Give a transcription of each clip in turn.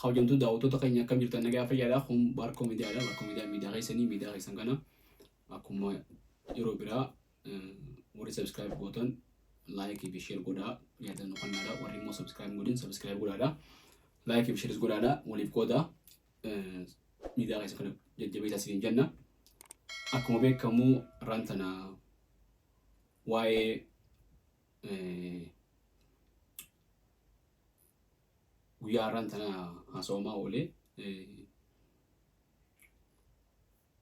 Kabajamtoota daawwattoota keenya, akkam jirtan? Nagaa fayyaadha. Kun Baarkoo Miidiyaadha. Baarkoo Miidiyaa miidiyaa keessanii, miidiyaa keessan kana akkuma yeroo biraa warri subscribe gootan like fi share godhaa, yaadannoo kennaadha. Warri immoo subscribe godhin subscribe godhaadha. Like fi share godhaadha. Waliif qooda. Miidiyaa keessan kana jajjabeessaa isiniin jenna. Akkuma beekamu har'aan tana waa'ee guyyaa har'aan tana haasawamaa oolee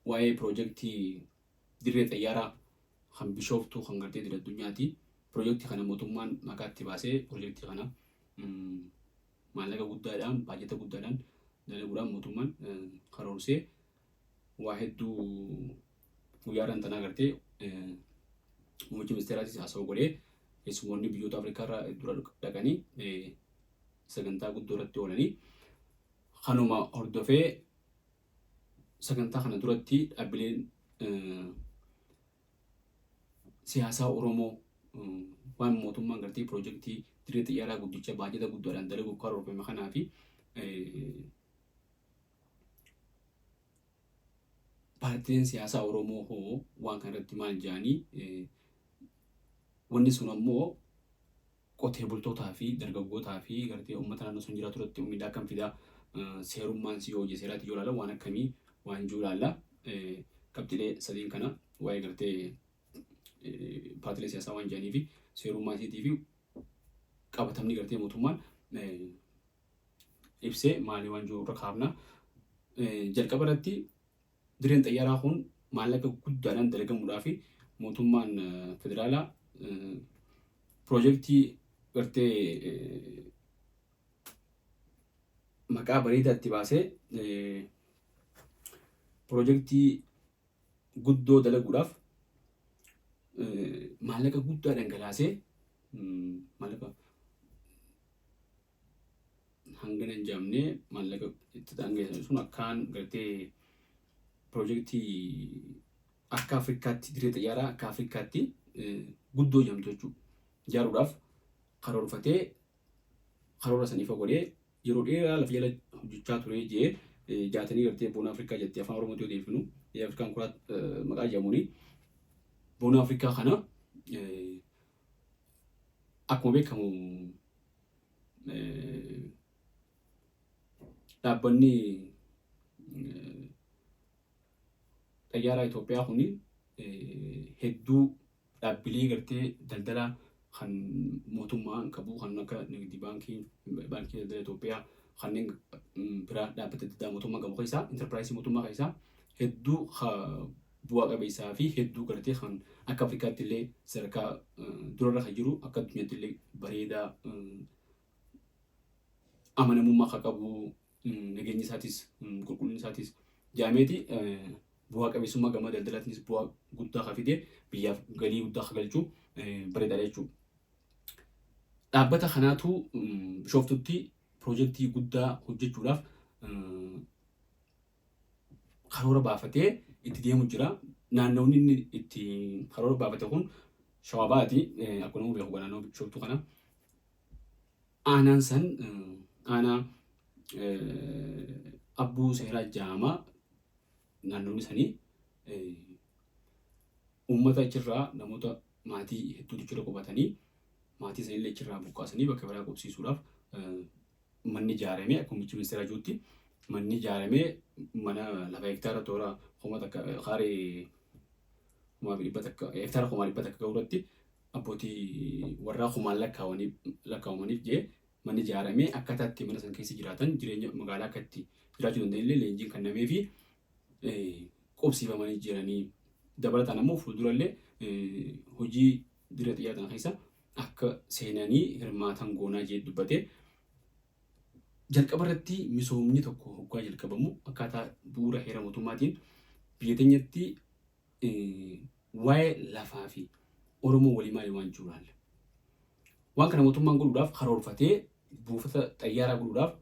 waa'ee piroojeektii dirree xayyaaraa kan Bishooftuu kan gartee idil addunyaati. Piroojeektii kana mootummaan maqaa itti baasee, piroojeektii kana maallaqa guddaadhaan, baajata guddaadhaan dalaguudhaan mootummaan karoorsee waa hedduu guyyaa har'aan tanaa gartee muummichi ministeeraatis haasawaa godhee, keessumoonni biyyoota Afrikaa irraa dura dhaqanii sagantaa guddoo irratti oolanii, kanuma hordofee sagantaa kana duratti dhaabbileen siyaasaa Oromoo waan mootummaan gartee piroojeektii dirree xiyyaaraa guddicha baajata guddaadhaan dalaguuf karoorfame kanaa fi paartileen siyaasaa Oromoo hoo waan kana irratti maal jedhanii, wanni sun ammoo qotee bultootaa fi dargaggootaa fi gartee uummata naannoo sun jiraatu irratti miidhaa akkam fidaa, seerummaan si hojii seeraatti yoo ilaalan waan akkamii waan jiru ilaalla. Qabxilee sadiin kana, waa'ee gartee paartilee siyaasaa waan jedhanii fi seerummaa isiitii fi qabatamni gartee mootummaan ibsee maali waan jiru irra kaafna. Jalqaba irratti dirreen xayyaaraa kun maallaqa guddaadhaan dalagamuudhaa fi mootummaan federaalaa piroojeektii gartee maqaa bareedaa itti baasee piroojeektii guddoo dalaguudhaaf maallaqa guddaa dhangalaasee, maallaqa hangana hin jedhamne maallaqa itti dhangala'e sun akkaan gartee piroojeektii akka Afrikaatti dirree xiyyaaraa akka Afrikaatti guddoo jedhamtu jechuudha. Ijaaruudhaaf karoorfatee, karoora san ifa godhee yeroo dheeraa lafa jala hojjechaa ture jee jaatanii gartee Boona Afrikaa jettee afaan Oromootti yoo deebifnu Afrikaan kuraat maqaa jedhamuuni. Boona Afrikaa kana akkuma beekamu dhaabbanni xayyaaraa Itoophiyaa kun hedduu dhaabbilee gartee daldalaa kan mootummaa qabu kan akka Nigdi Baankii, Baankii Daldala Itoophiyaa, kanneen biraa dhaabbata adda addaa mootummaa qabu keessaa, intarpiraayisii mootummaa keessaa hedduu bu'aa qabeessaa fi hedduu gartee kan akka Afrikaatti illee sadarkaa durarra kan jiru, akka addunyaatti illee bareedaa, amanamummaa kan qabu, nageenyi isaatis qulqullinni isaatis jaameeti, bu'aa qabeessummaa gama daldalaatiinis bu'aa guddaa kan fide, biyyaaf galii guddaa kan galchu bareedaadha jechuudha. Dhaabbata kanaatu Bishooftutti piroojeektii guddaa hojjechuudhaaf karoora baafatee itti deemu jira. Naannawni inni itti karoora baafate kun Shawaa Bahaati. Akkuma nama beeku naannoo Bishooftuu kana. Aanaan san aanaa Abbuu Seeraa Jaamaa. Naannoonni sanii uummata achirraa namoota maatii hedduutu achirra qubatanii, maatii sanillee achirraa buqqaasanii bakka biraa qubsiisuudhaaf manni ijaaramee, akkuma muummichi ministeeraa jirutti manni ijaaramee, mana lafa hektaara toora 1000 kaaree 1100, hektaara 100,000 ga'u irratti abbootii warraa kumaan lakkaawamaniif jee manni ijaaramee, akkaataa itti mana san keessa jiraatan, jireenya magaalaa akka itti jiraachuu danda'an illee leenjiin kennamee fi qubsiifamanii jiranii. Dabalataan ammoo fuuldurallee hojii dirree xiyyaara kana keessa akka seenanii hirmaatan goonaa jee dubbate. Jalqaba irratti misoomni tokko hoggaa jalqabamu akkaataa bu'uura heera mootummaatiin biyya teenyatti waa'ee lafaa fi Oromoo walii maali waan jiru laalla. Waan kana mootummaan godhuudhaaf karoorfatee, buufata xayyaaraa godhuudhaaf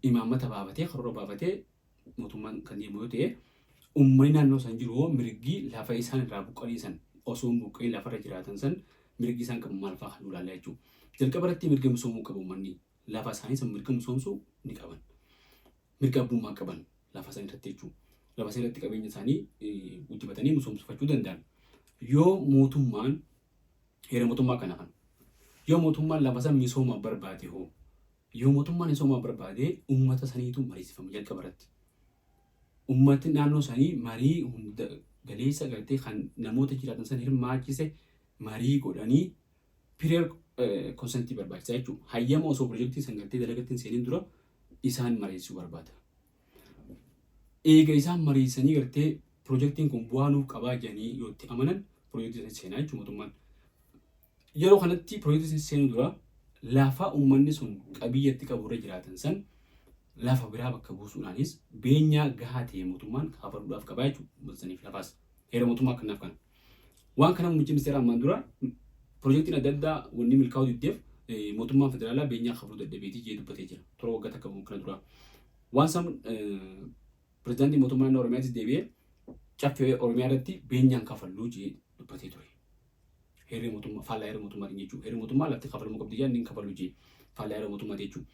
imaammata baafatee, karoora baafatee mootummaan kan deemu yoo ta'e, uummanni naannoo san jiru hoo mirgi lafa isaan irraa buqqanii san osoo hin buqqayin lafarra jiraatan san mirgi isaan qabu maal fa'aa kan nu ilaalla jechuudha. Jalqaba irratti mirga misoomuu qabu uummanni. Lafa isaanii san mirga misoomsuu ni qaban. Mirga abbummaa qaban lafa san irratti jechuudha. Lafa san irratti qabeenya isaanii guddifatanii misoomsifachuu danda'an. Yoo mootummaan heera mootummaa kana kan yoo mootummaan lafa san misoomaaf barbaade hoo, yoo mootummaan misoomaaf barbaade uummata saniitu mariisifama jalqaba irratti. Uummatni naannoo sanii marii hunda galeessa gartee kan namoota jiraatan san hirmaachise marii godhanii prior consentii barbaachisaa jechuudha. Hayyama osoo pirojektiin san gartee dalagatti hin seenin dura isaan mariisuu barbaada. Eega isaan mariisanii gartee pirojektiin kun bu'aa nuuf qabaa jedhanii yoo itti amanan pirojektii san seenaa jechuudha mootummaan. Yeroo kanatti pirojektii san seenuu dura lafa uummanni sun qabiyyatti qabu irra jiraatan san lafa biraa bakka buusuudhaanis beenyaa gahaa ta'e mootummaan kafaluudhaaf qabaa jechuudha uummata saniif lafaas. Heera mootummaa akkanaaf kana. Waan kana muummichi ministeera ammaan dura pirojektiin adda addaa wanni milkaa'uu diddeef mootummaan federaalaa beenyaa kafaluu dadhabeetii jee dubbatee jira. Toora waggaa takka kana dura. Waan san pirezidaantii mootummaa naannoo Oromiyaatis deebi'ee caffee Oromiyaa irratti beenyaan kafalluu jee dubbatee ture. Heerri mootummaa faallaa heera mootummaatiin jechuudha. Heerri mootummaa lafti kafalamuu qabdi jee inni kafaluu jee faallaa heera mootummaati jechuudha.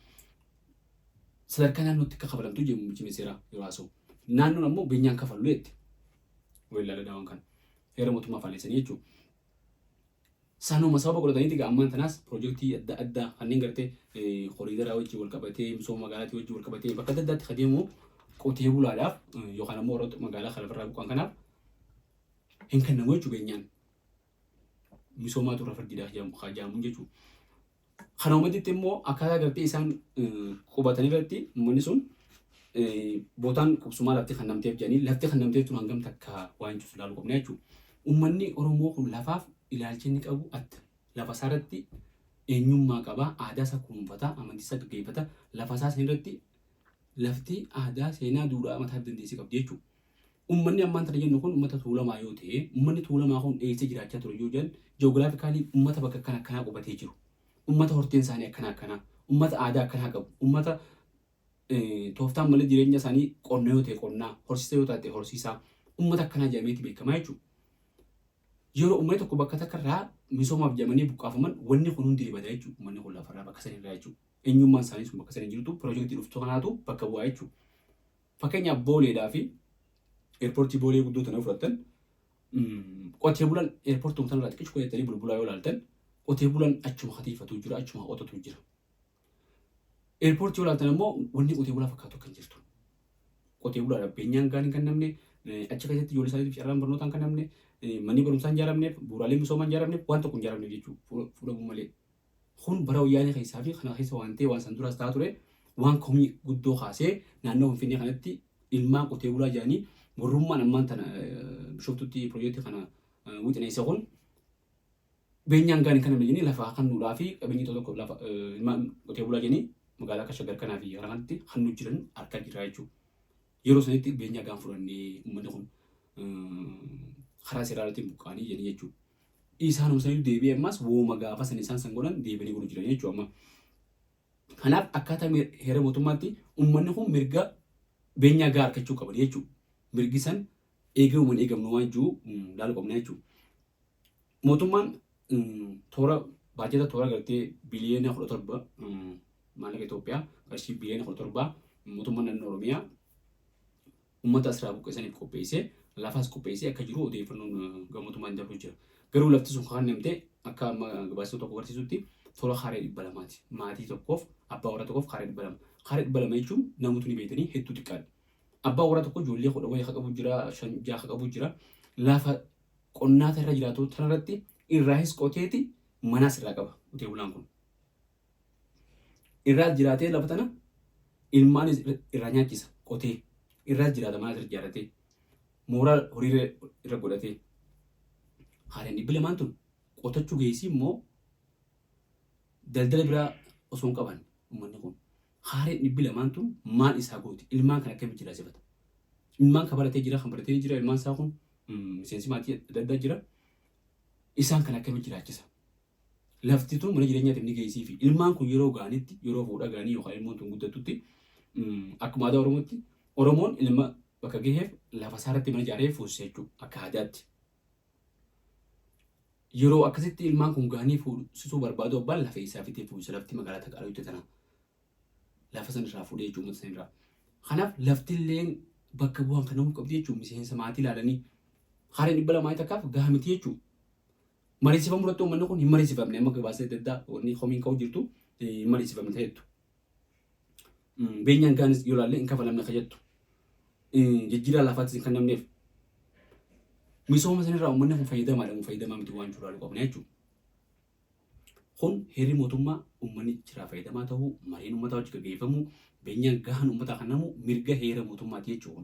Sadarkaa naannootti akka kafalamtu jee muummichi ministeeraa yeroo haasa'u. Naannoon ammoo beenyaan kafallu jette. Weellaala waan kana. Heera mootummaa faalleessanii jechuudha. Sanuma sababa godhataniiti egaa ammaan tanaas pirojektii adda addaa kanneen gartee koriidaraa wajjin wal qabatee, misooma magaalaatii wajjin wal qabatee bakka adda addaatti adeemu qotee bulaadhaaf yookaan ammoo warroota magaalaa kana lafarraa buqqaan kanaaf hin kennamu jechuudha beenyaan. Misoomaatu irra fardiidha jedhamuun jechuudha. Kana ummatitti immoo akkaataa gartee isaan qubatan irratti uummanni sun bootaan qubsumaa lafti kan namteef jedhanii lafti kan namteef tun hangam takka waan cusu ilaaluu qabna jechuudha. Uummanni Oromoo kun lafaaf ilaalchi inni qabu adda. Lafa isaa irratti eenyummaa qaba, aadaa isaa kunuunfata, amantii isaa gaggeeffata. Lafa isaa san irratti lafti aadaa, seenaa, duudhaa mataa dandeessii qabdi jechuudha. Uummanni ammaan tana jennu kun uummata Tuulamaa yoo ta'e, uummanni Tuulamaa kun eessa jiraachaa ture yoo jedhan, geographically uummata bakka akkana akkanaa qubatee jiru. Uummata horteen isaanii akkana akkanaa, uummata aadaa akkanaa qabu, uummata tooftaan malee jireenya isaanii qonna yoo ta'e qonnaa, horsiisa yoo taate horsiisaa, uummata akkanaa jedhameeti beekamaa jechuudha. Yeroo uummanni tokko bakka takka irraa misoomaaf jedhamanii buqqaafaman wanni kun hundi ni bada jechuudha. Uummanni kun lafarraa bakka sanirraa jechuudha. Eenyummaan isaanii sun bakka sana hin jirtu, piroojeektii dhuftu kanaatu bakka bu'aa jechuudha. Fakkeenyaaf Booleedhaa fi eerpoortii Boolee guddoo tana yoo fudhattan, qotee bulaan eerpoortii tanarraa xiqqishu jettanii bulbulaa yoo ilaaltan qotee bulaan achuma katiifatu jira, achuma qotatu jira. Eerpoortii yoo ilaaltan ammoo wanni qotee bulaa fakkaatu akka hin jirtu. Qotee bulaadhaaf beenyaan gaan hin kennamne, achi keessatti ijoollee isaaniitiif carraan barnootaa hin kennamne, manni barumsaa hin ijaaramneef, bu'uuraaleen misoomaa hin ijaaramneef, waan tokko hin ijaaramneef jechuudha fudhamuu malee. Kun bara Wayyaanee keessaa fi kana keessa waan ta'e waan san duraas ta'aa ture waan komii guddoo kaasee naannoo Finfinnee kanatti ilmaan qotee bulaa jedhanii warrummaan ammaan tana Bishooftutti piroojeektii kana wixineesse kun beenyaan gaariin kana jedhanii lafa kennuudhaa fi qabeenyi tokko tokko lafa ilmaan qotee bulaa jedhanii magaalaa akka Shaggar kanaa fi kana kanatti kan jiran harkaa jira jechuudha. Yeroo sanitti beenyaa gaan fudhannee uummanni kun karaa seeraatiin buqqaanii jedhanii jechuudha. Isaanuma sanitu deebi'ee ammas wooma gaafa san isaan san godhan deebi'anii godhu jiran jechuudha amma. Kanaaf akkaataa heera mootummaatti uummanni kun mirga beenyaa gahaa argachuu qaban jechuudha. Mirgi san eegamu hin eegamnu waan jiru ilaaluu qabna jechuudha. Mootummaan toora baajata toora gartee biliyoona 17 maallaqa Itoophiyaa qarshii biliyoona 17 mootummaan naannoo Oromiyaa uummata asirraa buqqisaniif qopheessee lafaas qopheessee akka jiru odeeffannoon gama mootummaan darbu jira. Garuu lafti sun kan kennamte akka amma gabaasni tokko agarsiisutti tola kaaree 200ti. Maatii tokkoof, abbaa warraa tokkoof kaaree 200. Kaaree 200 jechuun namootni beektanii hedduu xiqqaadha. Abbaa warraa tokko ijoollee 10 wayii qabu jira, 5 6 qabu jira. Lafa qonnaa irra jiraatu tanarratti irraayis qoteeti manaas irraa qaba qotee bulaan kun. Irraas jiraatee lafa tana ilmaan irraa nyaachisa qotee. Irraas jiraata mana irra ijaarratee. Mooraa horii irra godhatee. Kaareen 200n tun qotachuu geessii immoo daldala biraa osoo hin qaban uummanni kun. Kaareen 200n tun maal isaa gooti? Ilmaan kan akkamitti jiraachifata? Ilmaan kan baratee jira, kan baratee jira, ilmaan isaa kun miseensi maatii adda addaa jira. Isaan kan akkamitti jiraachisa? Lafti tun mana jireenyaatiif ni geessii fi ilmaan kun yeroo ga'anitti, yeroo fuudha ga'anii yookaan ilmoon tun guddattutti, akkuma aadaa Oromootti Oromoon ilma bakka gaheef lafa isaa irratti mana ijaaree fuusisa jechuudha akka aadaatti. Yeroo akkasitti ilmaan kun ga'anii fuusisuu barbaadu abbaan lafa isaa fitee fuusisa, lafti magaalaa takka tana. Lafa san irraa fuudhee jechuudha uummata san irraa. Kanaaf laftillee bakka bu'aan kennamuu qabdi jechuudha miseensa maatii ilaalanii. Kaareen 200 takkaaf gahaa miti jechuudha. Mariisifamuu irratti uummanni kun hin mariisifamne amma gabaasa adda addaa wanni komiin ka'u jirtu hin mariisifamne ta'ettu. Beenyaan gaanis yoo ilaalle hin kafalamne ka jettu. Jijjiirraa lafaattis hin kennamneef. Misooma sanirraa uummanni kun fayyadamaadha moo fayyadamaa miti waan jiru ilaaluu qabna jechuudha. Kun heerri mootummaa uummanni jiraa fayyadamaa ta'uu, mariin uummataa hojii gaggeeffamuu, beenyaan gahaan uummataa kennamu mirga heera mootummaati jechuudha.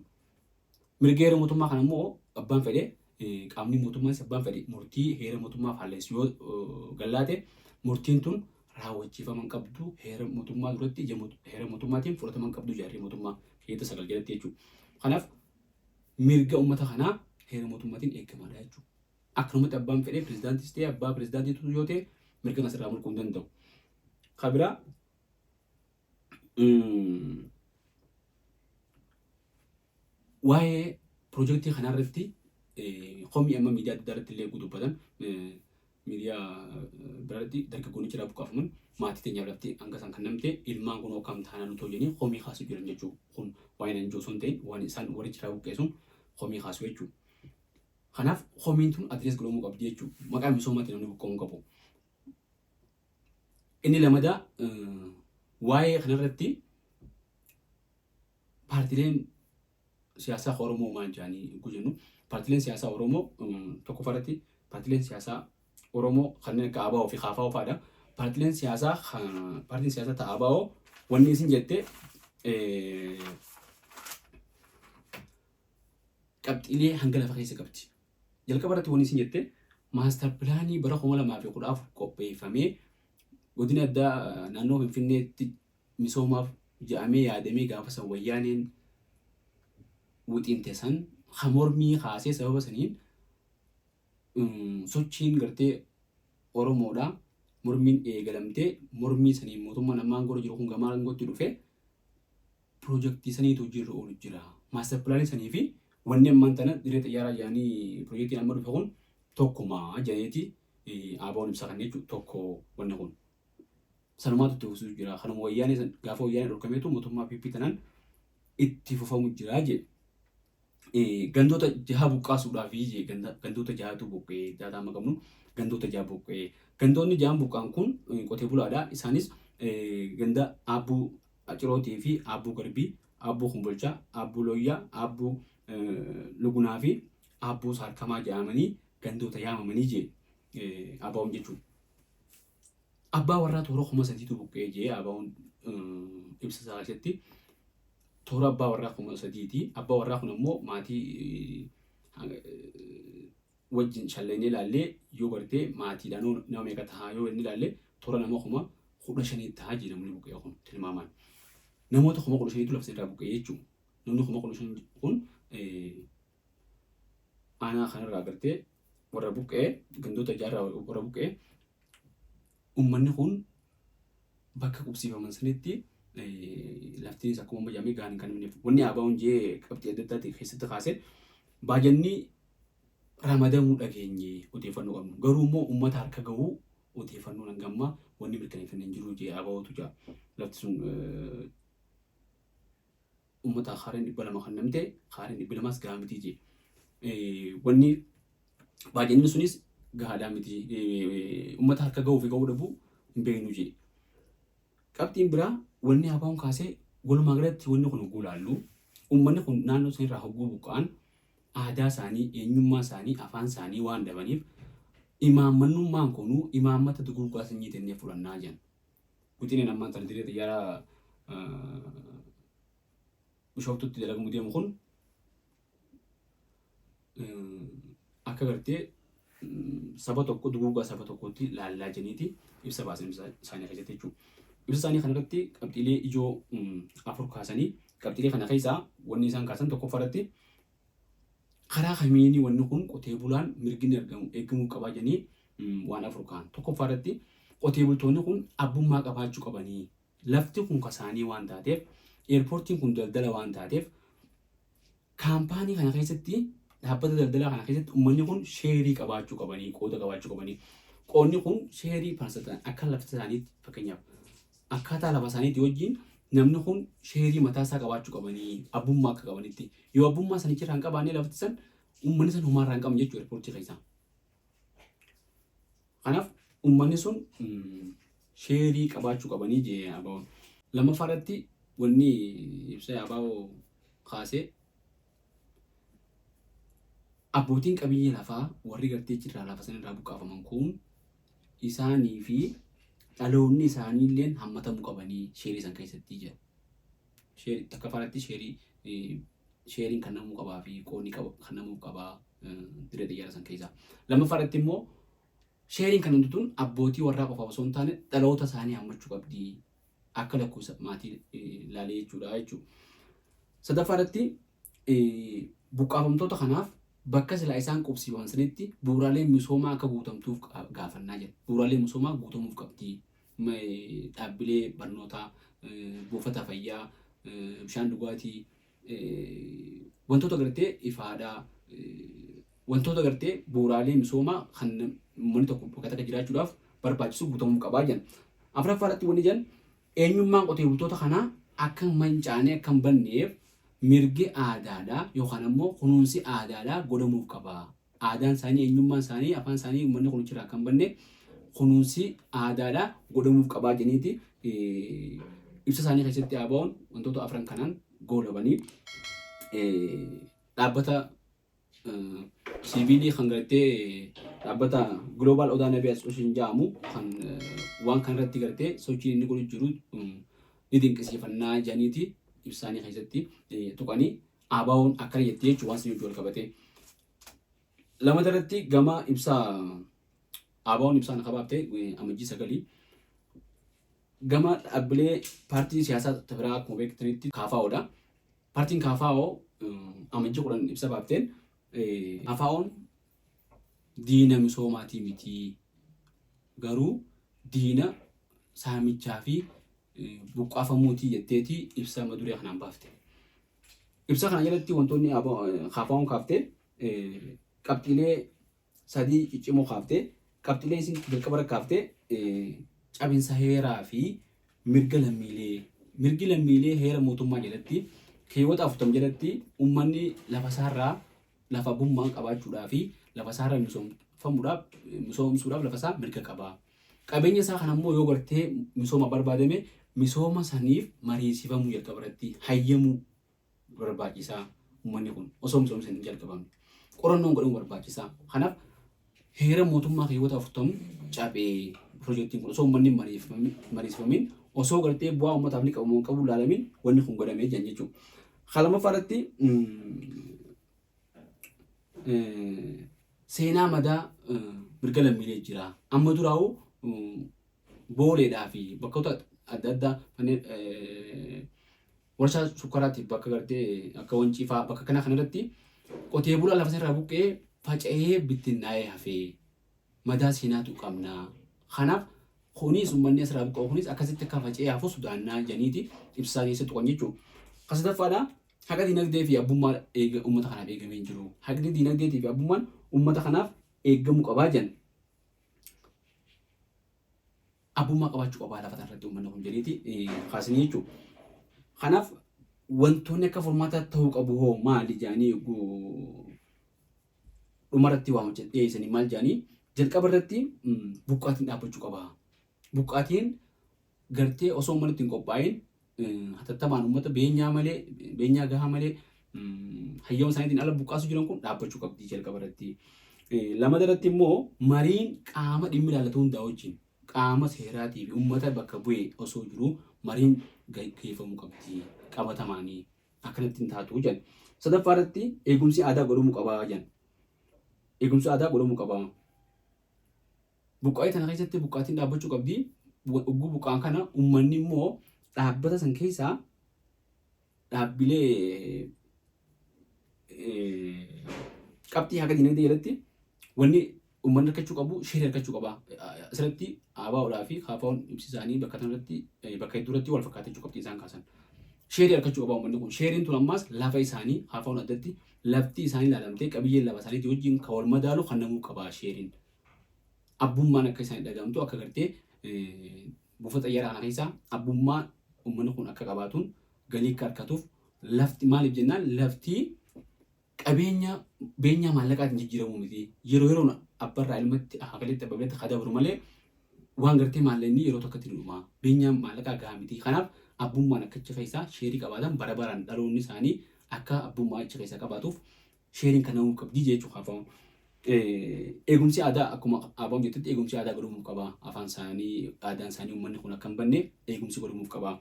Mirga heera mootummaa kana immoo abbaan fedhe qaamni mootummaas abbaan fedhe murtii heera mootummaa faallessu yoo gallaate murtiin tun raawwachiifama hin qabdu heera mootummaa duratti ija heera mootummaatiin fudhatama hin qabdu jaarrii mootummaa keessa 9 jalatti jechuudha. Kanaaf mirga uummata kanaa heera mootummaatiin eegamaadha jechuudha. Akkanumatti abbaan fedhe pirezidaantis ta'e abbaa pirezidaantiitu yoo ta'e mirga kana sirraa mulquu hin danda'u. Kan biraa waa'ee piroojeektii kanaa irratti komii amma miidiyaa adda addaa irratti illee dubbatan miidiyaa biraatti dargaggoonni jiraa buqqaafaman maatii teenyaaf lafti hanga isaan kan namte ilmaan kun akkam taanaa nu tolchanii komii kaasuu jiran jechuudha. Kun waa'ee nan osoo hin ta'in waan isaan warri jiraa buqqeessuun komii kaasuu jechuudha. Kanaaf komiin tun address godhamuu qabdi jechuudha. Maqaa misoomaatiin namni buqqa'uu hin qabu. Inni lamadaa waa'ee kanarratti paartileen siyaasaa Oromoo maal jedhanii yogguu jennu paartileen siyaasaa Oromoo tokkoffaa irratti paartileen siyaasaa Oromoo kanneen akka ABO fi KFO fa'aadha. Paartileen siyaasaa paartiin siyaasaa ta'a ABO wanni isin jette qabxiilee hanga lafa keessa qabdi. Jalqaba irratti wanni isin jette maastar pilaanii bara 2014 qopheeffamee godina addaa naannoo Finfinneetti misoomaaf ja'amee yaadamee gaafa san wayyaaneen wixinte san ka mormii kaasee sababa saniin sochiin gartee Oromoodha mormiin eegalamtee mormii saniin mootummaan amma aangoo irra jiru kun gamaa aangootti dhufe piroojeektii saniitu hojiirra oolu jira. Maastar pilaanii sanii fi wanni ammaan tana dirree xiyyaaraa jedhanii piroojeektiin amma dhufe kun tokkuma jedhaniiti ABOn ibsa kan jechuudha tokko wanni kun. Sanumaatu itti fufuu jira. Kanuma wayyaanee san gaafa wayyaanee dhorkameetu mootummaa PP tanaan itti fufamu jira jedhe. Gandoota jaha buqqaasuudhaaf jee gandoota jahatu buqqee daataa amma qabnu gandoota jaha buqqee. Gandoonni jahan buqqaan kun qotee bulaadha. Isaanis ganda Aabbuu Acirootii fi Aabbuu Garbii, Aabbuu Kumbolchaa, Aabbuu Looyyaa, Aabbuu Lugunaa fi Aabbuu Saarkamaa jedhamanii gandoota yaamamanii jee ABOn jechuudha. Abbaa warraa toora 3000tu buqqa'e jee ABOn ibsa isaa keessatti. Toora abbaa warraa 3000ti. Abbaa warraa kun ammoo maatii wajjin shallaynee ilaallee yoo gartee maatiidhaan nama meeqa tahaa yoo inni ilaalle toora nama 15,000 tahaa jee namni buqqa'e kun tilmaamaan. Namoota 15,000tu lafa irraa buqqa'e jechuudha. Namni 15,000 kun aanaa kanarraa gartee warra buqqa'e gandoota jaarraa warra buqqa'e ummanni kun bakka qubsiifaman sanitti laftiinis akkuma amma jedhamee gahaan hin kennamneef. Wanni ABOn jee qabxii adda addaati keessatti kaase baajanni ramadamuu dhageenye odeeffannoo qabnu. Garuu immoo uummata harka gahuu odeeffannoon hanga ammaa wanni mirkaneeffanne hin jiru jee ABOtu jaa. Lafti sun uummata kaareen 200 kan namte kaareen 200s gahaa miti jee. Wanni baajanni sunis gahaadhaa miti uummata harka gahuu fi gahuu dhabuu hin beeknu jee. Qabxiin biraa wanni ABOn kaasee walumaa galatti wanni kun hogguu ilaallu uummanni kun naannoo sanirraa hogguu buqqa'an aadaa isaanii, eenyummaa isaanii, afaan isaanii waan dhabaniif imaammannummaan kunuu imaammata duguuggaa sanyii jennee fudhannaa jedhan. Wixineen ammaan tana dirree xiyyaaraa Bishooftutti dalagamu deemu kun akka gartee saba tokko duguuggaa saba tokkootti laallaa jeniiti ibsa baasan ibsa isaanii keessatti jechuudha. Ibsa isaanii kanarratti qabxiilee ijoo afur kaasanii qabxiilee kana keessaa wanni isaan kaasan tokkoffaa irratti karaa kamiini wanni kun qotee bulaan mirgi inni argamu eegamuu qabaa jedhanii waan afur ka'an. Tokkoffaa irratti qotee bultoonni kun abbummaa qabaachuu qabanii lafti kun kasaanii waan taateef eerpoortiin kun daldala waan taateef kaampaanii kana keessatti dhaabbata daldalaa kana keessatti uummanni kun sheerii qabaachuu qabanii qooda qabaachuu qabanii qoodni kun sheerii parsantaan akka lafti isaaniitti fakkeenyaaf akkaataa lafa isaaniitti wajjin Namni kun sheerii mataa isaa qabaachuu qabanii abbummaa akka qabanitti yoo abbummaa sanicha irraa hin qabaanne lafti san uummanni san homaa irraa hin qabne jechuudha eerpoortii keessaa. Kanaaf uummanni sun sheerii qabaachuu qabanii jee ABO'n. Lammaffaa irratti wanni ibsa ABO kaasee abbootiin qabiyyee lafaa warri gartee achirraa lafa sanirraa buqqaafaman kun isaanii fi dhaloonni isaanii illeen hammatamuu qabanii sheerii san keessatti jedha. Sheerii takkaffaa irratti sheerii sheeriin kennamuu qabaa fi qoodni kennamuu qabaa dirree xiyyaara san keessaa. Lammaffaa irratti immoo sheeriin kan tun abbootii warraa qofaaf osoo hin taane dhaloota isaanii hammachuu qabdi akka lakkoofsa maatii ilaalee jechuudha jechuudha. Sadaffaa irratti buqqaafamtoota kanaaf bakka silaa isaan qubsiifaman sanitti bu'uuraaleen misoomaa akka guutamtuuf gaafannaa jira. Bu'uuraaleen misoomaa guutamuuf qabdi. Dhaabbilee barnootaa, buufata fayyaa, bishaan dhugaatii, wantoota gartee ifaadhaa, wantoota gartee bu'uuraalee misoomaa kan uummanni tokko bakka takka jiraachuudhaaf barbaachisu guutamuu qabaa jedhan. Afuraffaa irratti wanni jedhan eenyummaan qotee bultoota kanaa akka hin mancaane akka hin banneef mirgi aadaadhaa yookaan ammoo kunuunsi aadaadhaa godhamuuf qaba. Aadaan isaanii, eenyummaan isaanii, afaan isaanii uummanni kun achirraa akka hin banne kunuunsi aadaadhaa godhamuuf qabaa jedhaniiti ibsa isaanii keessatti ABO'n wantoota afran kanaan goolabanii dhaabbata siiviilii kan gartee dhaabbata Global Odaa Nabii Association jedhamu kan waan kan irratti gartee sochiin inni godhu jiru ni dinqisiifannaa jedhaniiti ibsaanii keessatti tuqanii ABO'n akkana jetti jechuun waan isin wal qabatee. Lamata irratti gama ibsaa ABO'n ibsaan akka baafte Amajjii 9 gama dhaabbilee paartii siyaasaa biraa akkuma beektanitti KFOdha. Paartiin KFO Amajjii 10 ibsa baafteen KFO'n diina misoomaatii miti garuu diina saamichaa fi buqqaafamuutii jetteeti ibsa maduree kanaan baafte. Ibsa kana jalatti wantoonni KFO'n kaafte qabxiilee sadii ciccimoo kaafte. Qabxiilee isin jalqaba irra kaafte cabinsa heeraa fi mirga lammiilee. Mirgi lammiilee heera mootummaa jalatti keewwata 40 jalatti uummanni lafa isaarraa lafa abbummaa qabaachuudhaa fi lafa isaarra misoomfamuudhaaf misoomsuudhaaf lafa isaa mirga qaba. Qabeenya isaa kana immoo yoo gartee misooma barbaadame misooma saniif mariisifamuu jalqaba irratti hayyamuu barbaachisaa uummanni kun osoo misoomni sun hin jalqabamne. Qorannoon godhamuu barbaachisaa. Kanaaf heera mootummaa keewwata 40 cabee piroojeektiin kun osoo uummanni hin mariisifamin osoo gartee bu'aa uummataaf ni qabu hin qabu ilaalamin wanni kun godhamee jiran jechuudha. Kan lammaffaa irratti seenaa madaa mirga lammiilee jira. Amma duraa'u Booleedhaa fi bakkoota adda addaa manneen warshaa sukkaraatiif bakka gartee akka Wancii fa'aa bakka kana kanarratti qotee bulaa lafa irraa buqqee faca'ee bittinnaa'ee hafee madaa seenaatu qabna. Kanaaf kunis uummanni asirraa buqqa'u kunis akkasitti akka faca'ee hafu sodaannaa jedhaniiti ibsaa keessa tuqan jechuudha. Kan sadaffaadha haqa dinagdee fi abbummaa uummata kanaaf eegamee hin jiru. Haqni dinagdeetii fi abbummaan uummata kanaaf eegamuu qabaa jedhan. Abbummaa qabaachuu qabaa lafa irratti uummanni kun jedheeti kaasanii jechuudha. Kanaaf wantoonni akka furmaata ta'uu qabu hoo maali jedhanii dhumarratti waamicha dhiyeessanii maal jedhanii jalqaba irratti buqqaatiin dhaabbachuu qaba. Buqqaatiin gartee osoo uummanni itti hin qophaa'in hatattamaan uummata beenyaa malee beenyaa gahaa malee hayyama isaaniitiin ala buqqaasuu jiran kun dhaabbachuu qabdi jalqaba irratti. Lamata irratti immoo mariin qaama dhimmi ilaallatu hundaa wajjin qaama seeraatii fi uummata bakka bu'e osoo jiru mariin gaggeeffamuu qabdi qabatamaanii akkanatti hin taatu jedhan. Sadaffaa irratti eegumsi aadaa godhamuu qabaa jedhan. Eegumsi aadaa godhamuu qabaa. Buqqaa'ii tana keessatti buqqaatiin dhaabbachuu qabdi. Ogguu buqqa'an kana uummanni immoo dhaabbata san keessaa dhaabbilee qabxii haga dinagdee jalatti wanni uummanni argachuu qabu sheerii argachuu qaba. Asirratti ABOdhaa fi KFOn ibsi isaanii bakka kanarratti bakka hedduu irratti wal fakkaata jechuu qabxii isaan kaasan. Sheerii argachuu qaba uummanni kun. Sheeriin tun ammaas lafa isaanii KFOn addatti lafti isaanii ilaalamtee qabiyyeen lafa isaaniitii wajjin kan wal madaalu kennamuu qaba sheeriin. Abbummaan akka isaanii dhagahamtu akka gartee buufata xayyaaraa kana keessaa abbummaa uummanni kun akka qabaatuun galii akka argatuuf lafti maaliif jennaan lafti qabeenya beenyaa maallaqaatiin jijjiiramuu miti. Yeroo yeroon abbarraa ilmatti akaakaletti abbabaletti haa dabru malee waan gartee maallaqni yeroo tokkotti ni dhuma. Beenyaan maallaqaa gahaa miti. Kanaaf abbummaan akka achi keessaa sheerii qabaatan bara baraan dhaloonni isaanii akka abbummaa achi keessaa qabaatuuf sheeriin kennamuu qabdi jechuu kaafamu. Eegumsi aadaa akkuma ABOn jettutti eegumsi aadaa godhamuu qaba. Afaan isaanii, aadaan isaanii uummanni kun akka hin banne eegumsi godhamuu qaba.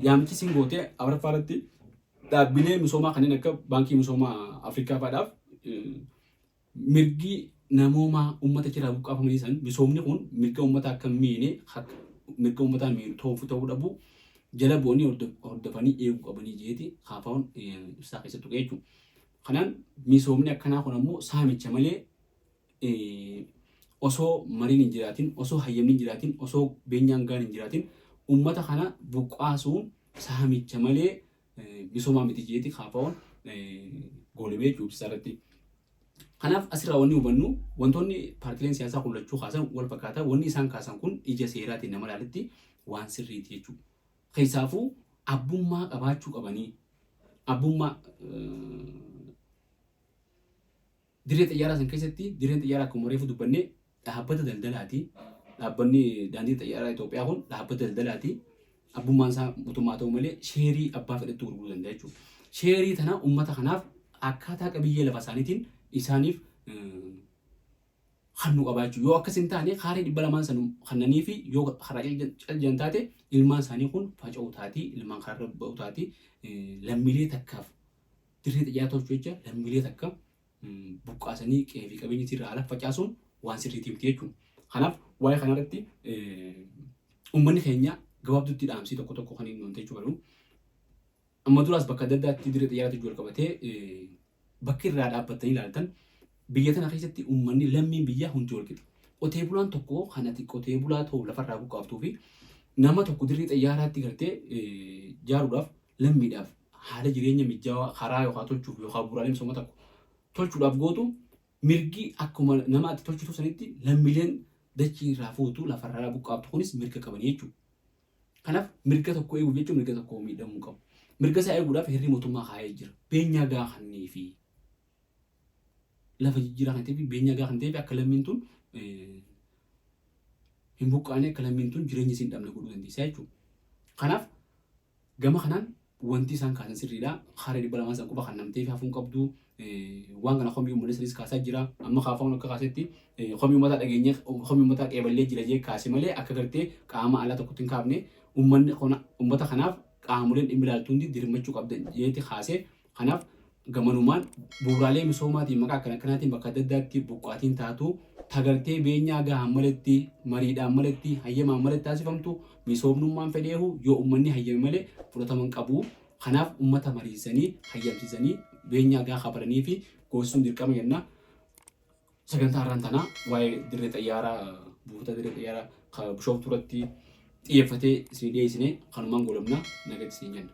Yaamichi isin gootee afuraffaa irratti dhaabbilee misoomaa kanneen akka Baankii Misoomaa Afrikaa fa'aadhaaf mirgi namoomaa uummata jiraa buqqaafamanii san misoomni kun mirga uummataa akka hin miine mirga uummataa miidhu ta'uu ta'uu dhabuu jala bu'anii hordofanii eeguu qabanii jeeti KFOn ibsaa keessatti tuqee jechuudha. Kanaan misoomni akkanaa kun ammoo saamicha malee osoo mariin hin jiraatin, osoo hayyamni hin jiraatin, osoo beenyaan gaan hin jiraatin uummata kana buqqaasuun saamicha malee misoomaa miti jeeti KFOn goolabee jechuudha ibsa irratti. Kanaaf asirraa wanni hubannu wantoonni paartileen siyaasaa kun lachuu kaasan wal fakkaata. Wanni isaan kaasan kun ija seeraatiin nama ilaaletti waan sirriiti jechuudha. Keessaafuu abbummaa qabaachuu qabanii abbummaa dirree xayyaaraa san keessatti dirreen xayyaaraa akkuma reefu dubbanne dhaabbata daldalaati. Dhaabbanni daandii xayyaaraa Itoophiyaa kun dhaabbata daldalaati. Abbummaan isaa mootummaa ta'u malee sheerii abbaa fedhetti gurguruu danda'a jechuudha. Sheerii tana uummata kanaaf akkaataa qabiyyee lafa isaaniitiin isaaniif kennuu qabaa jechuudha. Yoo akkas hin taane kaaree 200n san kennanii fi yoo karaa caljan taate ilmaan isaanii kun faca'uu taati, ilmaan karaarra ba'uu taati, lammiilee takkaaf dirree xiyyaara tolchuu jecha lammiilee takka buqqaasanii qe'ee fi qabeenya isii irraa ala facaasuun waan sirriitii miti jechuudha. Kanaaf waa'ee kanarratti uummanni keenya gabaabduutti dhaamsii tokko tokko kan inni jechuu barbaadu. Amma duraas bakka adda addaatti dirree xiyyaaraatti wal qabatee bakki irraa dhaabbattanii ilaaltan biyya tana keessatti uummanni lammiin biyyaa hundi wal qixa. Qotee bulaan tokko kan ati qotee bulaa ta'u lafarraa buqqaaftuu fi nama tokko dirree xiyyaaraatti gartee jaaruudhaaf lammiidhaaf haala jireenya mijaawaa karaa yookaan tolchuuf yookaan bu'uuraalee misooma tokko tolchuudhaaf gootu mirgi akkuma nama ati tolchitu sanitti lammiileen dachii irraa fuutu lafarraa buqqaaftu kunis mirga qabanii jechuudha. Kanaaf mirga tokko eeguuf jechuun mirga tokko miidhamuu qabu. Mirga isaa eeguudhaaf heerri mootummaa kaa'ee jira. Beenyaa gahaa kannii fi lafa jijjiiraa kan ta'eef beenyaa gahaa kan ta'eef akka lammiin tun hin buqqaane akka lammiin tun jireenya isiin dhabne godhuu dandeessa jechuudha. Kanaaf gama kanaan wanti isaan kaasan sirriidha. Kaaree 200n san qofa kan namtee fi hafuun qabdu. Waan kana komii uummanni sanis kaasaa jira. Amma kaafamuun akka kaasetti komii uummataa dhageenye komii uummataa qeeballee jira jee kaase malee akka gartee qaama alaa tokkotti hin kaafne uummanni uummata kanaaf qaamoleen dhimmi ilaaltu hundi dirmachuu qabdan jeeti kaase. Kanaaf gamanumaan bu'uuraalee misoomaatiin maqaa akkana akkanaatiin bakka adda addaatti buqqaatiin taatu tagartee beenyaa gahaan maletti mariidhaan maletti hayyamaan maletti taasifamtu misoomnummaan fedheehu yoo uummanni hayyame malee fudhatama hin qabu. Kanaaf uummata mariisanii hayyamsiisanii beenyaa gahaa kafalanii fi goosisuun dirqama jenna. Sagantaa har'aan tanaa waa'ee dirree xayyaaraa buufata dirree xayyaaraa Bishooftuu irratti xiyyeeffatee isinii dhiyeessine kanumaan goolabna nagatti isin jenna.